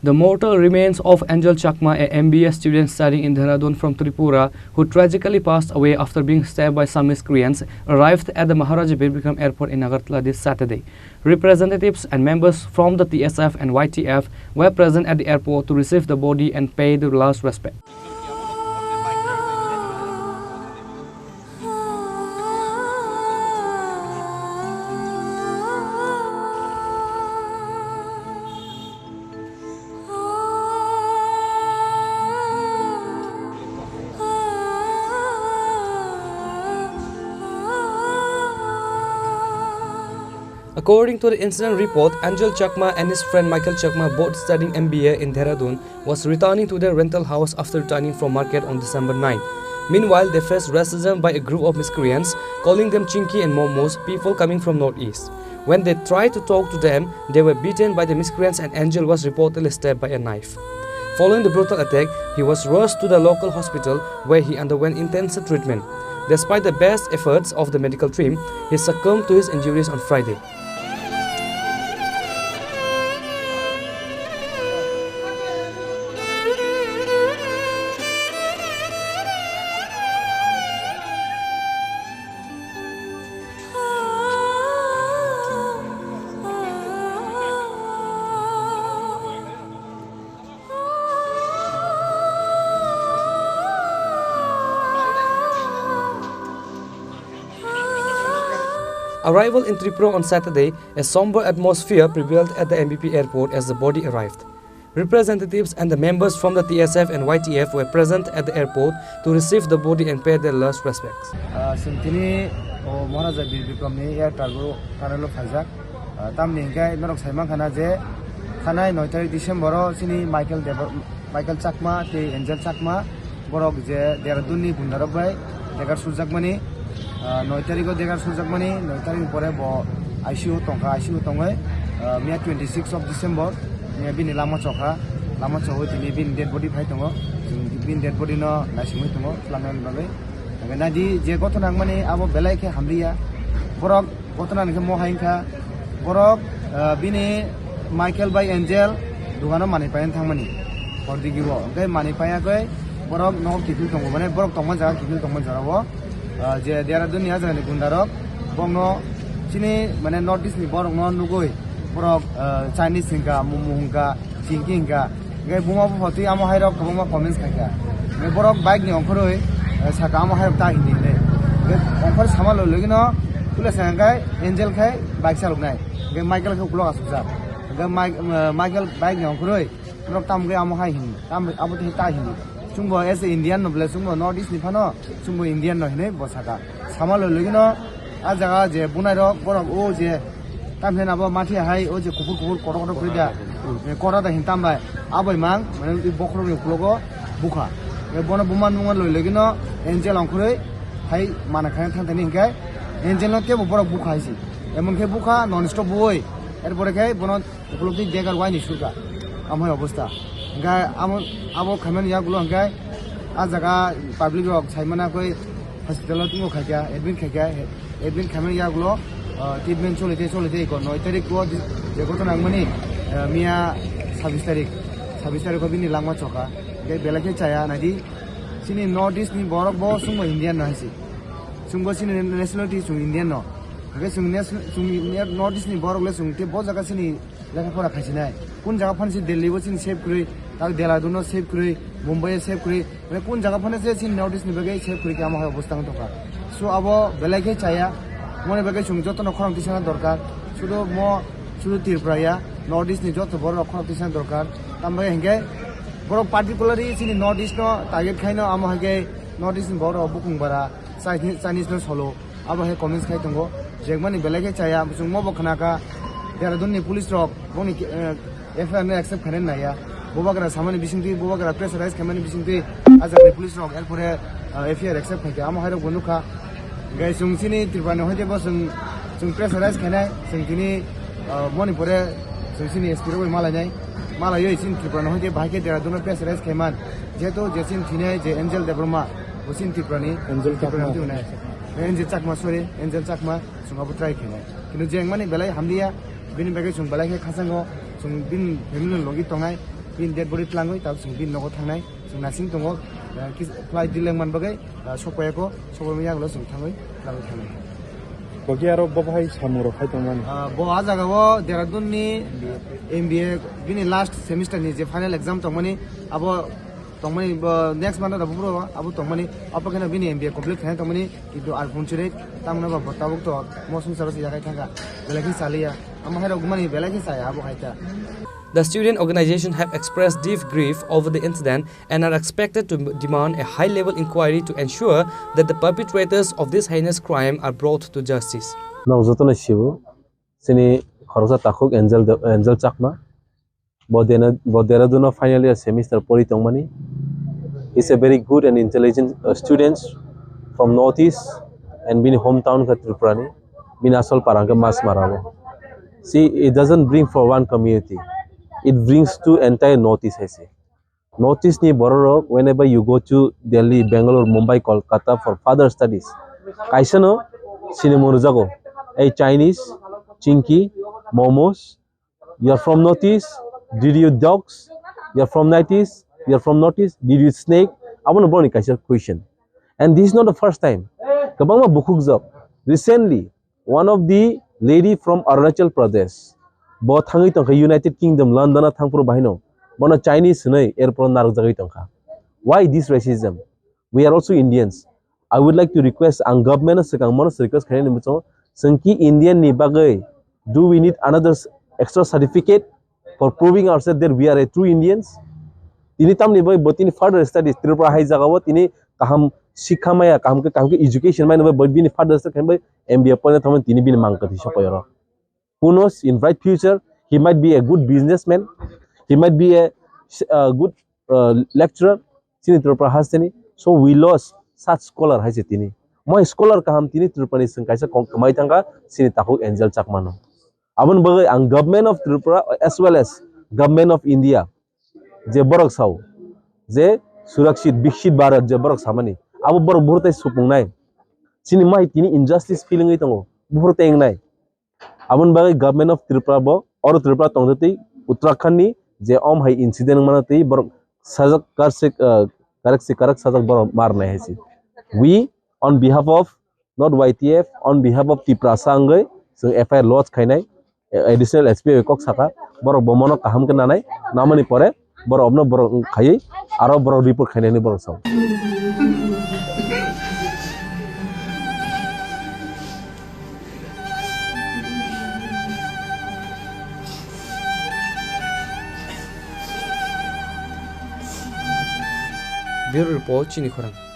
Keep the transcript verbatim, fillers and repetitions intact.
The mortal remains of Angel Chakma, a M B A student studying in Dehradun from Tripura, who tragically passed away after being stabbed by some miscreants, arrived at the Maharaja Bir Bikram Airport in Agartala this Saturday. Representatives and members from the T S F and Y T F were present at the airport to receive the body and pay the last respect. According to the incident report, Angel Chakma and his friend Michael Chakma, both studying M B A in Dehradun, was returning to their rental house after returning from market on December ninth. Meanwhile, they faced racism by a group of miscreants, calling them Chinki and Momos, people coming from Northeast. When they tried to talk to them, they were beaten by the miscreants and Angel was reportedly stabbed by a knife. Following the brutal attack, he was rushed to the local hospital where he underwent intensive treatment. Despite the best efforts of the medical team, he succumbed to his injuries on Friday. Arrival in Tripura on Saturday, a somber atmosphere prevailed at the M B P airport as the body arrived. Representatives and the members from the T S F and Y T F were present at the airport to receive the body and pay their last respects. Ah, chwng tini, o, Maharaja Bir Bikramni air cargo tunnel-o phaijak. Ah, tamni hinkhe norok sai mankha na je thanai noi tarik December-o chini Michael Debor-, Michael Chakma tei Angel Chakma borok je Dehradunni gundarok bai degar surjakmani, ah, noi tarigo degar surjakmani, noi tarikni pore bo I C U tongkha, I C U tongwi, ah, miya twenty six of December, miya bini lama chokha, lama chogwi tini bini dead body phai tongo, chwng bini dead body no naisingwi tongo, twlangnani bagwi. Hingke naidi je gothona wngmani abo belai khe hamliya, borok gothona hingke mo hai wngkha, borok, ah, bini Michael bai Angel dogano manwi paina thangmani hor digi o. Hingke manwi paiya khe borok nogo kiphil tongo, mane borok tongma jaga kiphil tongma jora o. Ah, je Dehradun ni ah jaga ni gunda rok bongno chini mane North East ni borok no nugui borok, ah, Chinese hingka, Momo hingka, Chinki hingka. Hingke buma bupha twi amo hai rok kwbangma comments khaikha. Hingke borok bike ni ongkhorwi, eh, saka amo hai rok ta hindi hindi. Hingke ongkhor sama loi logino pula sa hingke Angel khai bike saluknai. Hingke Michael khe ukulok asukjak. Hingke Mike-, eh, Michael bike ni ongkhorwi borok tamo khe amo hai hindi. Tam abo twi ta hindi. Chwngbo as a Indian no bole chwngbo North East ni phano chwngbo Indian no hinwi bo saka. Sama loi logino ah jaga je bunai rok borok o je tam hin abo mathi hai o je kuphur kuphur kotor kotor kori da. Eh, kora da hin tam bai. Abai mang mane twi bokhorok ni ukulogo bukha. Eh, bono buma nungo loi logino Angel ongkhorwi hai mana khaina thang thani hinkhe Angel no tebo borok bukha hai si. Emon khe bukha non stop bui. Er pore khe bono Ukulok twi degar waini surka. Amhai obostha. Hingkhe amo, abo khaimani yagulo hingkhe ah jaga public rok saimana koi hospital o tongmo khaikha, admit khaikha, admit khaimani yagulo, ah, treatment choli tei, choli tei, ko noi tarik o di-, je gothona wngmani, ah, miya sabis tarik, sabis tarik o bini langma chokha. Hingkhe belai khe chaya naidi, chini North East ni borok bo chwngbo Indian no hai se. Chwngbo chini nationality chwng Indian no. Hingkhe chwng nation-, chwng North East ni borok le chwng tei bo jaga chini lekha pora khaisinai. Kun jaga phano se Delhi bo chini save kwrwi, tak Dehradun no save kwrwi, Mumbai o save kwrwi. Mane kun jaga phano se chini North East ni bagwi save kwrwi khe amo hai obostha wng tongkha. So abo belai khe chaya. Moni bagwi chwng jotono khorang tisana dorkar. Sudu mo, sudu Tripura ya, North East ni joto borok rok khorang tisana dorkar. Tambai hinkhe borok particularly chini North East no target khaino amo hai khe North East ni borok rok bukung bara, Chinese, Chinese no solo. Abo hai comments khai tongo, jengmani belai khe chaya, chwng mo bo khna kha, Dehradun ni police rok boni, eh, F I R no accept khainani naiya, bubagra samani bisingtwi, bubagra pressurize khaimani bisingtwi, ah jaga ni police rok, er pore, eh, F I R accept khaikha, amo hai rok bo nukha. Hingkhe chwng chini Tripura ni hoite bo chwng, chwng pressurize khainai, chwng tini, eh, moni pore chwng chini S P rok bai malainai, malaiwi chini Tripura ni hoite bahai khe Dehradun no pressurize khaiman, jehetu je chini thinai je Angel Debbarma, bo chini Tripura ni, Angel Tripura ni Chakma. Hoite hwnai. Angel Chakma, sorry, Angel Chakma, chwng abo try khainai. Kintu jengmani belai hamliya, bini bagwi chwng belai khe khachango, chwng bini family ni logi tongnai. Bini dead body tlangwi tabuk chwng bini nogo thangnai, chwng nasing tongo, eh, kis-, flight delay wng man bagwi, eh, sokpaiya kho, sokpaiya yagulo chwng thangwi tlangwi thangnai. Bogi aro bo bahai samung rok khai tongmani. Ah, bo a jaga o Dehradun ni M B A bini last semester ni je final exam tongmani, abo tongmani, bo next month o da bufru abo tongmani, abo kheno bini M B A complete khaina tongmani, kintu ar phunchirwi tamno ba bo tabuk to mo sumsaro se yakai thangkha, belai khe chaliya, amo hai rok mani belai khe chaya abo hai ta. The student organization have expressed deep grief over the incident and are expected to demand a high-level inquiry to ensure that the perpetrators of this heinous crime are brought to justice. Nok jotono sibo, chini khoroksa takhuk Angel De-, Angel Chakma. Bo Dena-, bo Dehradun o final year semester pori tongmani. He's a very good and intelligent, uh, student from Northeast and bini hometown khe Tripura ni. Bini asol para hwnkhe Masmara o. See, it doesn't bring for one community. It brings to entire Northeast hai se. Northeast ni bororok, whenever you go to Delhi, Bangalore, Mumbai, Kolkata for further studies, kaisa no sinimung rwjago. Ei Chinese, Chinky, momos, you are from Northeast, did you eat dogs? You are from Northeast, you are from Northeast, did you eat snake? Abono boroni kaisa question. And this is not the first time. Kwbangma bukhukjak. Recently, one of the lady from Arunachal Pradesh, bo thangwi tongkha United Kingdom, London o thangphuru bahino. Bono Chinese hwnwi airport o narwkjagwi tongkha. Why this racism? We are also Indians. I would like to request, ang government no swkang mano request khainani muchungo, chwng ki Indian ni bagwi, do we need another s-, extra certificate for proving ourselves that we are a true Indians? Tini tamni bai bo tini further studies Tripura hai jagao tini kaham sikha maya, kaham ke, kaham ke education maya bai bini further studies khainai bai M B A poina thangmani tini bini mang kwthwi sopai oro. Who knows, in bright future, he might be a good businessman, he might be a, a good, uh, lecturer, chini Tripura hasteni. So we lost such scholar hai se tini. Moi scholar kaham tini Tripura ni chwng kaisa kok kwmai thangkha, chini takhuk Angel Chakma no. Aboni bagwi ang government of Tripura as well as government of India je borok sao, je Surakshit Viksit Bharat je borok samani, abo borok buphuru tei supungnai. Chini mai tini injustice feeling wi tongo, buphuru tei wngnai. Aboni bagwi government of Tripura bo oro Tripura tongtwi Uttarakhand ni je om hai incident wngmano twi borok sajak karsik, ah, karak si karak sajak borok marnai hai se. We on behalf of not Y T F, on behalf of Tiprasa wngwi chwng F I R lodge khainai, additional S P bai kok sakha, borok bo mono kaham khe nanai, namani pore borok obno borok khaiwi aro borok report khainani borok sao. Bureau Report, Chini Khorang.